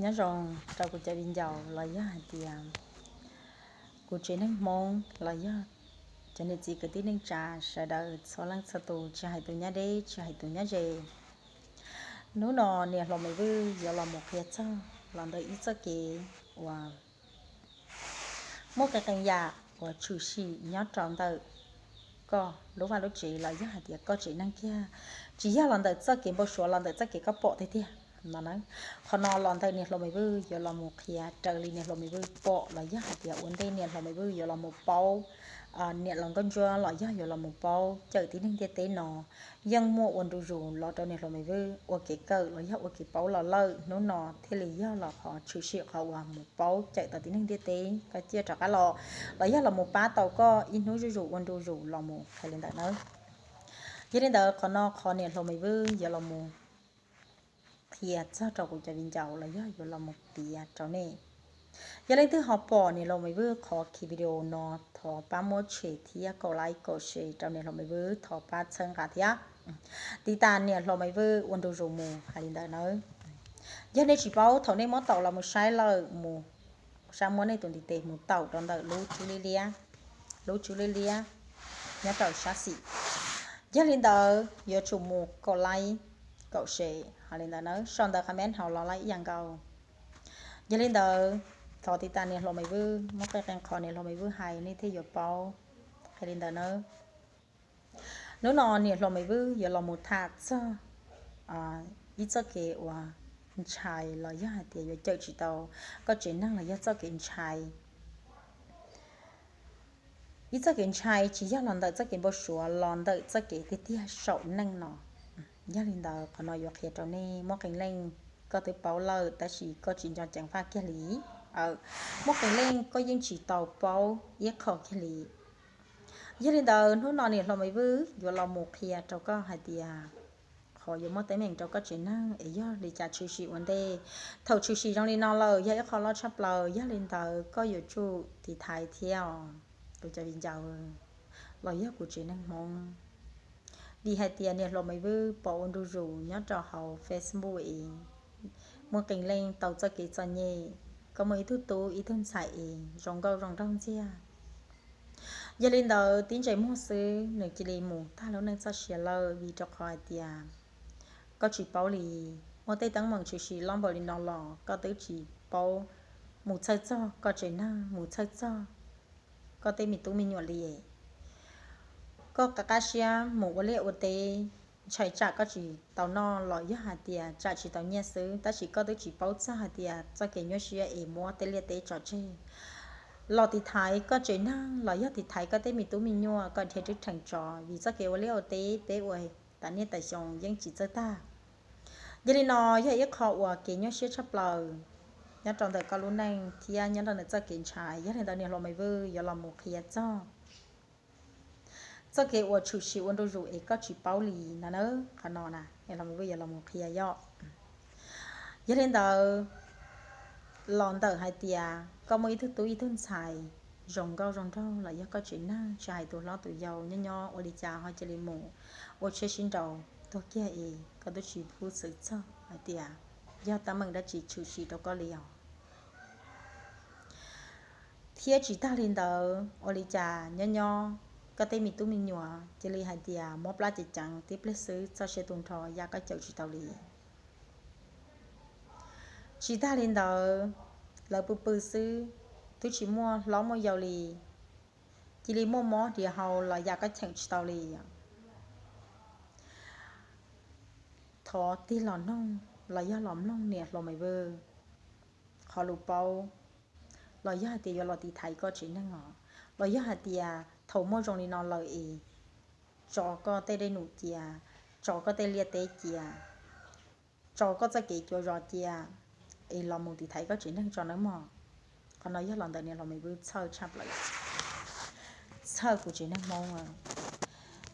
Nyob zoo rau kuv cov viv ncaus los yog hais tias kuv tsev neeg Hmoob los yog cov niam txiv kwv tij neej tsa sawv daws txhua leej txhua tus, tsis hais tus nyob deb tsis hais tus nyob ze. Hnub no niam hluas Maiv Vwj yuav los mus qhia txog los ntawm ib txoj kev uas muaj qee qee yam uas tshwm sim nyob rau ntawm koj lub vaj lub tsev los yog hais tias koj tsev neeg kiag, tsis yog los ntawm txoj kev npau suav los ntawm txoj kev koj pom tiag tiag no na. Qhov no los ntawm niam hluas Maiv Vwj yuav los mus qhia raws li niam hluas Maiv Vwj pom los yog hais tias ua ntej niam hluas Maiv Vwj yuav los mus paub niam laus Nkauj Ntsuab los yog yuav los mus paub cawm tib neeg ntiaj teb no yeej muaj ua ntu zus los rau niam hluas Maiv Vwj ua kev kawm los yog ua kev paub los lawm. Hnub no thiaj li yog los qhov tshwm sim qhov uas mus paub cawm tau tib neeg ntiaj teb koj ciaj rov qab los, los yog los mus pab tau koj ib hnub zuj zus ua ntu zus los mus qhia li ntawm nawb. Yog li ntawd qhov no qhov niam hluas Maiv Vwj yuav los mus qhia txog rau kuv cov viv ncaus los yog yuav los mus piav rau nej. Yog leej twg ho pom niam hluas Maiv Vwj qhov ki video no, thov pab muab tshem thiab kaum like kaum share rau niam hluas Maiv Vwj, thov pab txhawb nqa thiab. Tiv tas niam hluas Maiv Vwj ua ntu zus mus hais li ntawd nawb. Yog nej tsis paub, thaum nej muab taum los mus saib lawm mus saib, muab nej tus ntiv tes mus taum rau ntawm lub tswb liab liab, lub tswb liab liab nyob rau sab xis. Yog li ntawd yuav tsum mus kaum like kaum share hais li ntawd nawb, sau ntawv comment hauv los like ib yam nkaus. Yog li ntawd thov tiv tas niam hluas Maiv Vwj, muab qee qee qhov niam hluas Maiv Vwj hais nej thiaj yuav paub. Qhia li ntawd nawb. Hnub no niam hluas Maiv Vwj yuav los mus tham txog ib txoj kev uas ntshai los yog hais tias yuav cawm tsis tau koj tsev neeg los yog txoj kev ntshai. Ib txoj kev ntshai tsis yog los ntawm txoj kev npau suav, los ntawm txoj kev tiag tiag saum neej no. Yog li ntawd qhov no yuav qhia rau nej, muaj qee leej koj twb paub lawm tab sis koj tsis nco ceev faj kiag li. Muaj qee leej koj yeej tsis tau paub ib qho kiag li. Yog li ntawd hnub no niam hluas Maiv Vwj yuav los mus qhia rau koj hais tias qhov yuav muaj teeb meem rau koj tsev neeg es yog li cas tshwm sim ua ntej. Thaum tshwm sim zoo li no lawm yog ib qho loj tshaj plaws, yog li ntawd koj yuav tsum tiv thaiv thiab os kuv cov viv ncaus los yog kuv tsev neeg Hmoob. Vim hais tias niam hluas Maiv Vwj pom ua ntu zus nyob rau hauv Facebook es muaj qee leej tau txoj kev txom nyem, koj muaj ib tug tub ib tug ntxhais es zoo nkauj zoo nraug ntxiag. Yog li ntawd tib ntses muag xwb nws cia li mus tag lub neej txoj sia lawm, vim rau qhov hais tias koj tsis paub li. Muaj tej teeb meem tshwm sim loj npaum li no los koj twb tsis paub mus txhawj txog koj tsev neeg, mus txhawj txog koj tej me tub me nyuam li. Koj qab qab siab mus ua liaj ua teb, ntshai tsam koj tsis tau noj los yog hais tias tsam tsis tau nyiaj xwb, tab sis koj twb tsis paub txog hais tias txoj kev nyuaj siab es muab tej liaj teb tso tseg los tiv thaiv koj tsev neeg los yog tiv thaiv koj tej me tub me nyuam kom dhia rwb rhees tso, vim txoj kev ua liaj ua teb peb ua tas niaj tas xyoo yeej tsis txawj tag. Yog li no yog ib qho uas kev nyuaj siab tshaj plaws nyob rau ntawm koj lub neej thiab nyob rau ntawm txoj kev ntshai. Yog li ntawd niam hluas Maiv Vwj yuav los mus qhia txog txoj kev uas tshwm sim ua ntu zus es koj tsis paub li no na. Qhov no niam hluas Maiv Vwj yuav los mus qhia yom. Yog li ntawd los ntawm hais tias koj muaj ib tug tub ib tug ntxhais zoo nkauj zoo nraug los yog koj tsev neeg tsis hais tus hlob tus yau nyob nyob ua li cas ho cia li mus ua tshiab sib nraus tuag kiag es koj twb tsis pub xwv txog hais tias yog teeb meem dab tsi tshwm sim rau koj li os. Thiab tsis tag li ntawd ua li cas nyob nyob koj tej me tub me nyuam cia li hais tias mob plab ceev ceev tib pliag xwb txoj sia tu nrho ya koj cawm tsis tau li. Tsis tag li ntawd lawv pw pw xwb twb tsis muaj hlob muaj yau li, cia li muaj mob diav hau los ya koj cheem tsis tau li. Thov tig los noog los yog los mloog niam hluas Maiv Vwj qhov lus paub, los yog hais tias yuav los tiv thaiv koj tsev neeg os, los yog hais tias thaum muaj zoo li no lawm es tso koj tej dej num cia, tso koj tej liaj teb cia, tso koj txoj kev cuav zos cia, es los mus tiv thaiv koj tsev neeg tso nawb mog. Qhov no yog los ntawm niam hluas Maiv Vwj txhawj tshaj plaws, txhawj kuv tsev neeg Hmoob.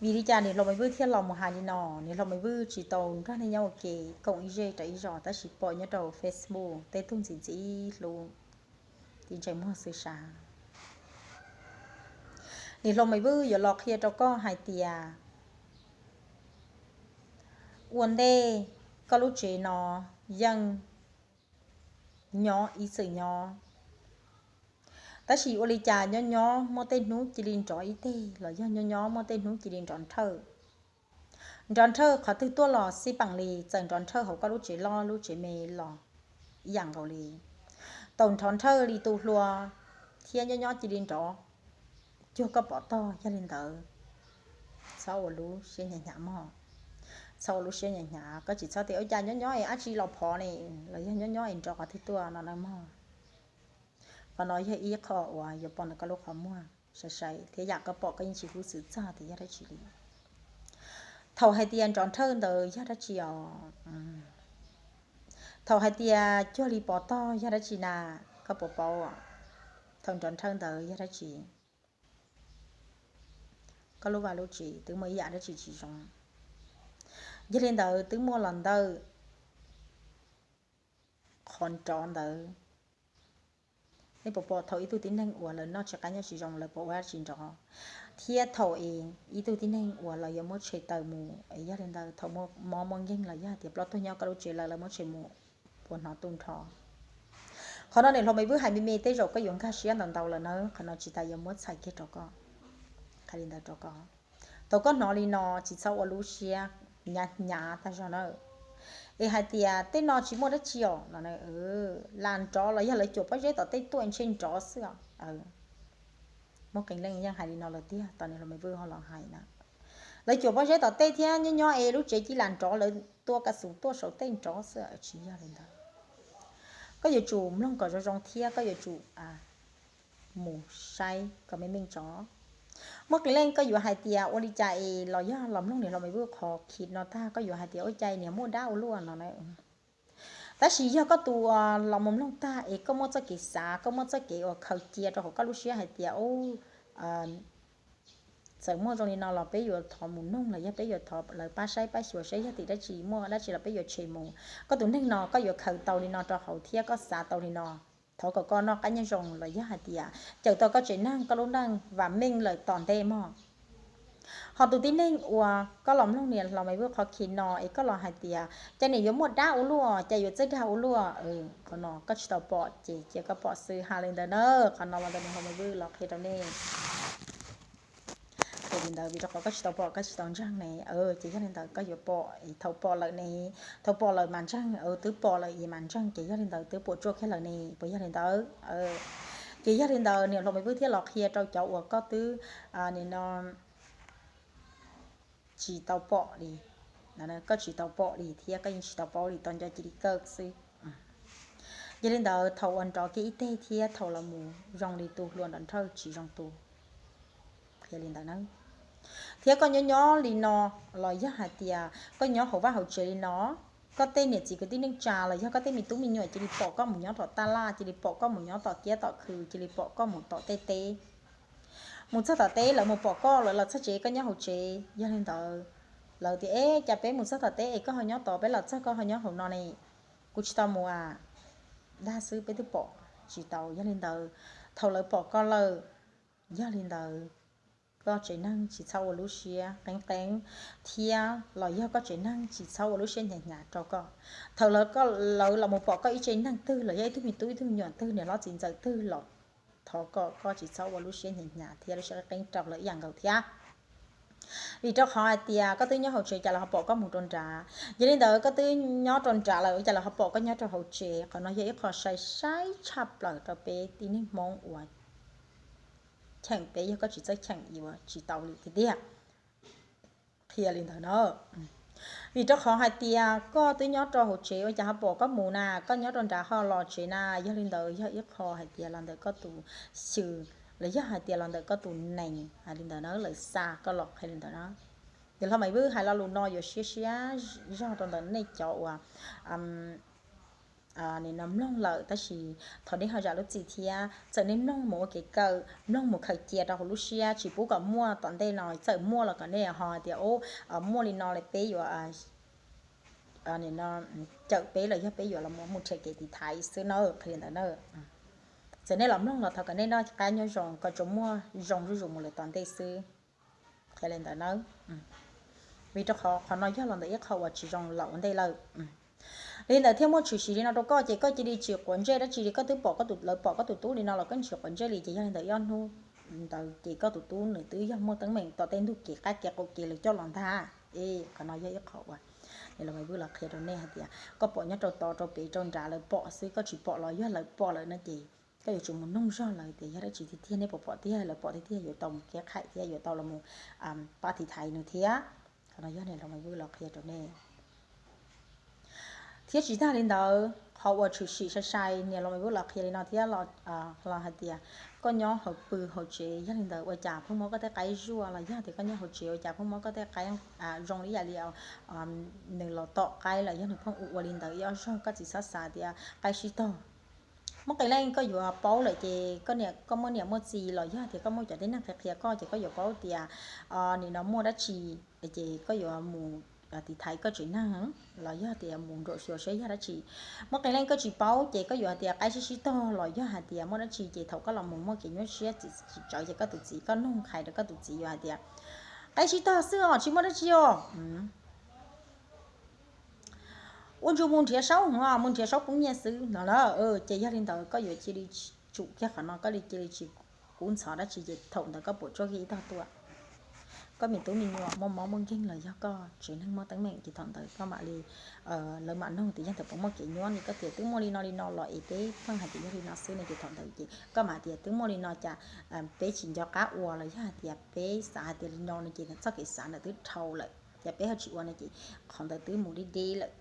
Vim li cas niam hluas Maiv Vwj thiaj los mus hais li no? Niam hluas Maiv Vwj tsis tau nrog nej nyob ua ke koom ib zej rau ib zos, tab sis pom nyob rau Facebook tej tug ntxim ntxim hlub, tiv ntses muag xwb sas. Niam hluas Maiv Vwj yuav los qhia rau koj hais tias ua ntej koj lub tsev no yeej nyob ib txwm nyob. Tab sis ua li cas nyob nyob muaj tej hnub cia li nrov ib teg los yog nyob nyob muaj tej hnub cia li nrov nrhawj. Nrov nrhawj qhov twg tuaj los xij peem li, txawm nrov nrhawj hauv koj lub tsev loj lub tsev me los ib yam nkaus li. Tau nrov nrhawj li tu hlua thiab nyob nyob cia li nrov, cuag koj pom tog. Yog li ntawd txhob ua lub siab hnyav hnyav mog. Txhob ua lub siab hnyav hnyav, koj tsis txhob tias ua cas nyob nyob es dab tsi los phov ne, los yog nyob nyob es nrov qhov twg tuaj no na mog. Qhov no yog ib qho uas yuav pom ntawm koj lub qhov muag sai sai thiab yam koj pom koj yeej tsis kub xwm txog tias yog dab tsi li. Thaum hais tias nrov nrhawj ntawd yog dab tsi os? Thaum hais tias cuag li pov tog yog dab tsi na? Koj puas paub? Thaum nrov nrhawj ntawd yog dab tsi? Koj lub vaj lub tsev twb muaj ib yam dab tsi tsis zoo. Yog li ntawd twb muaj los ntawm qhov nrov ntawd. Nej puas pom thaum ib tug tib neeg uas lawv noj tsis qab nyob tsis zoo lawv puas ua dab tsi nrov? Thiab thaum es ib tug tib neeg uas lawv yuav muab tshem tawm mus es yog li ntawd thaum muaj mob muaj nkeeg los yog hais tias ploj tuag nyob koj lub tsev lawm lawv muab tshem mus, puas hnov tu nrho? Qhov no niam hluas Maiv Vwj hais me me tej zaum koj yuav nkag siab ntau ntau lawm na, qhov no tsis tas yuav muab txhais kiag rau koj. Hais li ntawd rau koj, thaum koj hnov li no tsis txhob ua lub siab hnyav hnyav tag zog na. Es hais tias tej no tsis muaj dab tsi os no, lam nrov los yog lawv cuam pob zeb tom tej tuaj ntshe nrov xwb os. Muaj qee leej yeej hais li no lawm tiag, tos niam hluas Maiv Vwj ho los hais na. Lawv cuam pob zeb tom tej thiab nyob nyob es lub tsev cia lam nrov, lawv tua ka xus tuaj saum tej nrov xwb. Tsis yog li ntawd. Koj yuav tsum mloog kom zoo zoo thiab koj yuav tsum mus saib kom meej meej tso. Muaj qee leej koj yuav hais tias ua li cas es los yog los mloog niam hluas Maiv Vwj qhov khi no tag koj yuav hais tias ua cas niag muaj dab ua luaj no na. Tab sis yog koj tus los mus mloog tag es koj muaj txoj kev xav, koj muaj txoj kev uas khaws cia rau hauv koj lub siab hais tias txawm muaj zoo li no los peb yuav thov mus noog los yog peb yuav thov lawv pab saib pab xyuas saib yog tim dab tsi muaj dab tsi los peb yuav tshem mus. Koj tus neeg no koj yuav khaws tau li no rau hauv thiab koj xav tau li no, thov kom koj noj qab nyob zoo los yog hais tias cawm tau koj tsev neeg koj lub neej vam meej lawm tom ntej mog. Ho tus tib neeg uas koj los mloog niam hluas Maiv Vwj qhov khi no es koj los hais tias cas niam yuav muaj dab ua luaj, cas yuav txawj dag ua luaj, qhov no koj tsis tau pom ces cia koj pom xwb. Hais li ntawd na, qhov no los ntawm niam hluas Maiv Vwj los qhia rau nej. Ces li ntawd vim rau qhov koj tsis tau pom koj tsis tau ntseeg ne, ces yog li ntawd koj yuav pom, thaum pom lawm ne, thaum pom lawm mas ntseeg, twb pom lawm es mas ntseeg, ces yog li ntawd twb puas tsuaj kiag lawm ne, puas yog li ntawd? Ces yog li ntawd niam hluas Maiv Vwj thiaj los qhia rau cov uas koj twb, nim no tsis tau pom li, koj tsis tau pom li thiab koj yeej tsis tau paub li, tau nco cia li kawg xwb. Yog li ntawd thaum uas nrov kiag ib teg thiab thaum los mus zoo li tu hlua nrov nrhawj tsis zoo tu. Qhia li ntawd na. Thiab koj nyob nyob li no los yog hais tias koj nyob hauv vaj hauv tsev li no, koj tej niam txiv kwv tij neej tsa los yog koj tej me tub me nyuam cia li pom koj mus nyob tom taj laj, cia li pom koj mus nyob tom kiab tom khw, cia li pom koj mus tom tej teb, mus txog tom teb lawv mus pom koj, lawv los txog tsev koj nyob hauv tsev. Yog li ntawd lawv tias, eb, cas peb mus txog tom teb es koj ho nyob tod, peb los txog koj ho nyob hauv no ne? Kuv tsis tau mus a, dag xwb, peb twb pom tsis tau. Yog li ntawd thaum lawv pom koj lawm, yog li ntawd koj tsev neeg tsis txhob ua lub siab qeeb qeeb, thiab los yog koj tsev neeg tsis txhob ua lub siab hnyav hnyav rau koj. Thaum lawv los mus pom koj ib tsev neeg twg los yog ib tug me tub ib tug me nyuam twg niam hlob txiv ntxawm twg los, thov kom koj tsis txhob ua lub siab hnyav hnyav thiab lub siab qeeb qeeb rau lawv ib yam nkaus thiab. Vim rau qhov hais tias koj twb nyob hauv tsev cas lawv ho pom koj mus rau nrad, yog li ntawd koj twb nyob rau nrad lawm ua cas lawv ho pom koj nyob rau hauv tsev. Qhov no yog ib qho sai sai tshaj plaws rau peb tib neeg Hmoob uas cheem peb, yog koj tsis txawj cheem yuav tsis tau li tiag tiag. Qhia li ntawd na. Vim rau qhov hais tias koj twb nyob rau hauv tsev ua cas ho pom koj mus na, koj nyob rau nrad ho los tsev na, yog li ntawd yog ib qho hais tias los ntawm koj tus xyw los yog hais tias los ntawm koj tus nees, hais li ntawd na, lawv xa koj los, qhia li ntawd na. Ces hlo Maiv Vwj hais lo lus no yuav siab siab zog rau ntawm nej cov uas nim no mloog lawm tab sis thov nej ho zam lub txim thiab, txawm nej mloog mus ua kev kawm, mloog mus khaws cia rau hauv lub siab, tsis pub kom muaj tom ntej no, txawm muaj los kom nej ho hais tias, muaj li no li peb yuav cawm peb los yog peb yuav los mus nrhiav kev tiv thaiv xwb na, qhia li ntawd na. Txawm nej los mloog los thov kom nej noj qab nyob zoo, kom tsuas muaj zoo zuj zus mus lawm tom ntej xwb, qhia li ntawd na. Vim rau qhov qhov no yog los ntawm ib qho uas tsis zoo los ua ntej lawm. Li ntawd thiaj muaj tshwm sim li no rau koj ces koj cia li tsis quav ntsej dab tsi li, koj twb pom koj tus, lawv pom koj tus tub li no los koj tsis quav ntsej li ces yog li ntawd ob hnub ntawd ces koj tus tub nws twb yog muaj teeb meem tom tej ntug kev qab kev qau kev lawv coj los ntag. Es qhov no yog ib qho uas niam laus Maiv Vwj los qhia rau nej hais tias koj pom nyob rau tod rau pem rau nrad lawv pom xwb, koj tsis pom los yog lawv pom lawm no ces koj yuav tsum mus noog zog lawv tias yog dab tsi tiag tiag, nej puas pom tiag, lawv pom tiag tiag yuav tau mus kev qhaim thiab yuav tau los mus pab tiv thaiv nws thiab. Qhov no yog niam laus Maiv Vwj los qhia rau nej. Thiab tsis tag li ntawd, qhov uas tshwm sim sai sai niam laus Maiv Vwj los qhia li no thiab los hais tias koj nyob hauv pw hauv tsev yog li ntawd ua cas pheej muab koj tej qaib zuaj, los yog tias koj nyob hauv tsev ua cas pheej muab koj tej qaib zoo li yam li nws los tom qaib los yog nws pheej ua ua li ntawd ib ob zaug, koj txiv xav xav tias qaib sib tog. Muaj qee leej koj yuav paub lawm ces koj muaj niam muaj txiv los yog tias koj muaj cov tib neeg qhia qhia koj ces koj yuav paub tias nim no muaj dab tsi ces koj yuav mus tiv thaiv koj tsev neeg los yog tias mus nruam xyuas saib yog dab tsi. Muaj qee leej koj tsis paub ces koj yuav hais tias qaib sib sib tog los yog hais tias muaj dab tsi ces thaum koj los mus muaj kev nyuaj siab txiv tsis tsawv ces koj tus txiv, koj nug qhia rau koj tus txiv yuav hais tias qaib sib tog xwb os, tsis muaj dab tsi os. Ua ntsuag mus nrhiav saub, mus nrhiav saub poob nyiaj xwb no na. Ces yog li ntawd koj yuav cia li tsum kiag qhov no, koj li cia li tsis kub ntxhov dab tsi ces thaum ntawd koj puas tsuaj kiag ib tog tuaj. Koj me tub me nyuam muaj mob muaj nkeeg los yog koj tsev neeg muaj teeb meem ces thaum ntawd koj mam li, lawv mam nug tias yog ntawd puas muaj kev nyuaj li, koj tias twb muaj li no li no los es peb pheej hais tias yog li no xwb no ces thaum ntawd ces koj mam tias twb muaj li no cas peb tsis nco qab ua los yog hais tias peb xav hais tias li no no ces txoj kev xav ntawd twb dhau lawm, ces peb ho tsis ua no ces qhov ntawd twb mus deb deb lawm,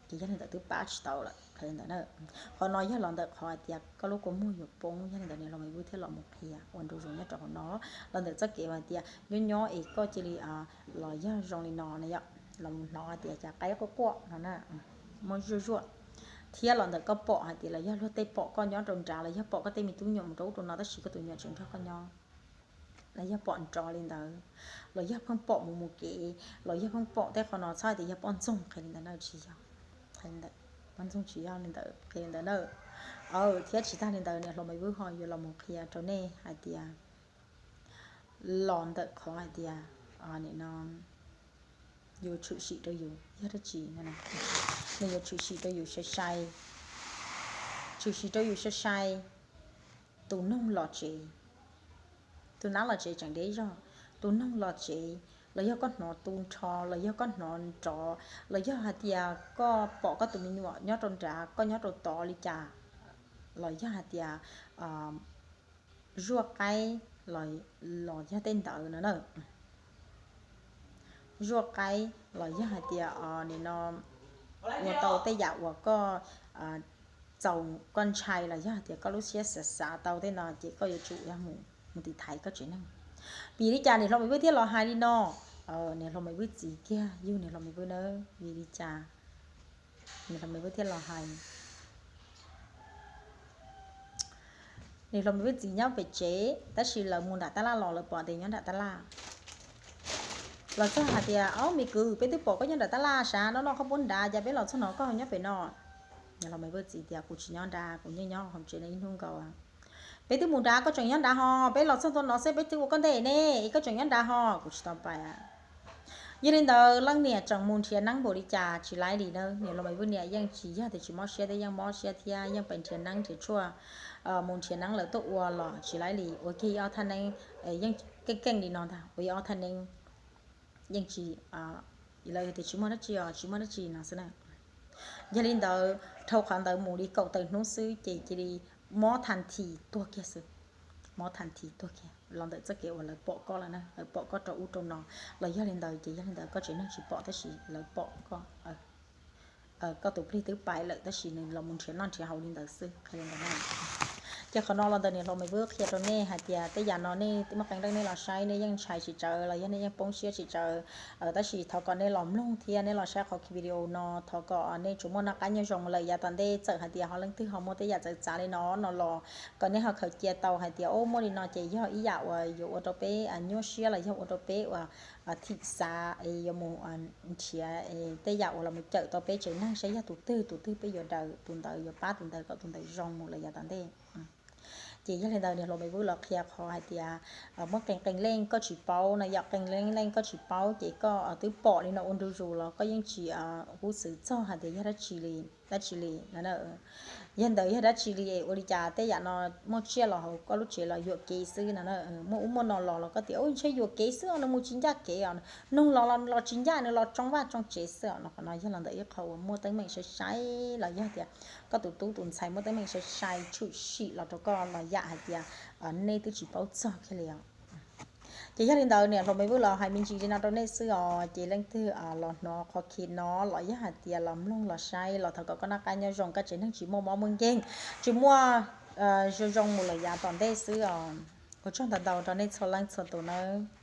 ces yog li ntawd twb pab tsis tau lawm. Qhov no yog los ntawm qhov hais tias koj lub kua muag yuav poob, yog li ntawd niam laus Maiv Vwj thiaj los mus qhia ua nraum zoov nyob rau hauv no. Los ntawm txoj kev hais tias nyob nyob es koj cia li los yog zoo li no na yom, los mus hnov hais tias cas qaib quaj quaj no na, muaj zuaj zuaj, thiab los ntawm koj pom hais tias los yog luag tej pom koj nyob rau nrad los yog pom koj tej me tub me nyuam mus rau ub rau no tab sis koj tus me nyuam tseem nrog koj nyob, los yog pom nrov li ntawd, los yog pheej pom mus mus kev, los yog pheej pom tej qhov no, txhob hais tias yog poj ntxoog, qhia li ntawd na, tsis yog. Poj ntxoog tsis yog li ntawd, qhia li ntawd na. Thiab tsis tag li ntawd niam hluas Maiv Vwj ho yuav los mus qhia rau nej hais tias los ntawm qhov hais tias nim no yuav tshwm sim rau yus yog dab tsi, nws yuav tshwm sim rau yus sai sai, tshwm sim rau yus sai sai. Tus noog los tsev, tus nab los tsev tseem deb zog, tus noog los tsev, los yog koj hnov tu nrho, los yog koj hnov nrov, los yog hais tias koj pom koj tus me nyuam nyob rau nrad koj nyob rau tod li cas, los yog hais tias zuaj qaib los yog tej ntawd no na, zuaj qaib los yog hais tias nim no ua tau tej yam uas koj txaus koj ntshai los yog hais tias koj lub siab xav xav tau tej no ces koj yuav tsum yog mus mus tiv thaiv koj tsev neeg. Vim li cas niam hluas Maiv Vwj thiaj los hais li no? Niam hluas Maiv Vwj txiv kiag yug niam hluas Maiv Vwj na, vim li cas niam hluas Maiv Vwj thiaj los hais? Niam hluas Maiv Vwj txiv nyob pem tsev tab sis lawv mus nram tab laj los lawv pom tias nyob nram tab laj. Los txog hais tias, Au me kwv, peb twb pom koj nyob nram tab laj sav no noj khaub poob nrad, cas peb los txog no koj nyob pem no? Niam hluas Maiv Vwj txiv tias, Kuv tsis nyob nrad, kuv nyob nyob hauv tsev no ib hnub nkaus. Peb twb mus nrad, koj tseem nyob nrad ho, peb los txog ntua no xwb peb twb ua koj ntej ne, es koj tseem nyob nrad ho, kuv tsis tau pais. Yog li ntawd leej niam tseem mus nrhiav neeb npaum li cas tsis laib li na, niam hluas Maiv Vwj niam yeej tsis yog tias tsis mob siab thiab, yeej mob siab thiab yeej pais nrhiav neeb nrhiav tshuaj, mus nrhiav neeb lawv tuaj ua los tsis laib li, ua kiag ib ob thaj neeb, yeej keej keej li no ntag, ua ib ob thaj neeb yeej tsis, lawv tias tsis muaj dab tsi os, tsis muaj dab tsi no xwb na. Yog li ntawd dhau qhov ntawd mus li kaum tawm hnub xwb ces cia li mob than thi tuag kiag xwb. Mob than thi tuag kiag los ntawm txoj kev uas lawv pom koj lawm na, lawv pom koj rau ub rau no, los yog li ntawd ces yog li ntawd koj tsev neeg tsis pom tab sis lawv pom koj, koj tus plig twb pais lawm tab sis nws los mus nrhiav noj nrhiav haus li ntawd xwb, qhia li ntawd na. Ces qhov no los ntawm niam hluas Maiv Vwj qhia rau nej hais tias tej yam no nej muaj qee leej nej los saib nej yeej ntshai tsis tsawv los yog nej yeej poob siab tsis tsawv, tab sis thov kom nej los mloog thiab nej los saib qhov video no, thov kom nej tsuas muaj noj qab nyob zoo lawm yav tom ntej, txawm hais tias ho leej twg ho muaj tej yam txawv txav li no no los kom nej ho khaws cia tau hais tias, Au, muaj li no ces yog ib yam uas yuav ua rau peb nyuaj siab los yog ua rau peb uas thim xav es yuav mus nrhiav tej yam uas los mus cawm tau peb tsev neeg saib yog tus twg tus twg peb yuav daws tus ntawd, yuav pab tus ntawd kom tus ntawd zoo mus lawm yav tom ntej. Ces yog li ntawd niam hluas Maiv Vwj los qhia qhov hais tias muab qee qee leej koj tsis paub no, yog qee leej leej koj tsis paub ces koj twb pom li no ua ntu zus los koj yeej tsis huv xwm txog hais tias yog dab tsi li, dab tsi li no. Yog ntawd yog dab tsi li es ua li cas tej yam no muaj tsiaj los hauv koj lub tsev los yuam kev xwb no. Muaj ub muaj no los los koj tias ntshe yuam kev xwb os, nws mus tsis ncaj kev os, nug los los tsis ncaj, nws los tsoo vaj tsoo tsev xwb os no. Qhov no yog los ntawm ib qho uas muaj teeb meem sai sai los yog tias koj tus tub tus ntxhais muaj teeb meem sai sai tshwm sim los rau koj los yam hais tias nej twb tsis paub txog kiag li os. Ces yog li ntawd niam hluas Maiv Vwj los hais me ntsis li no rau nej xwb os, ces leej twg los hnov qhov khi no los yog hais tias los mloog los saib los thov kom koj noj qab nyob zoo, koj tsev neeg tsis muaj mob muaj nkeeg, tsis muaj zoo zoo mus lawm yav tom ntej xwb os. Ua tsaug ntau ntau rau nej txhua leej txhua tus nawb.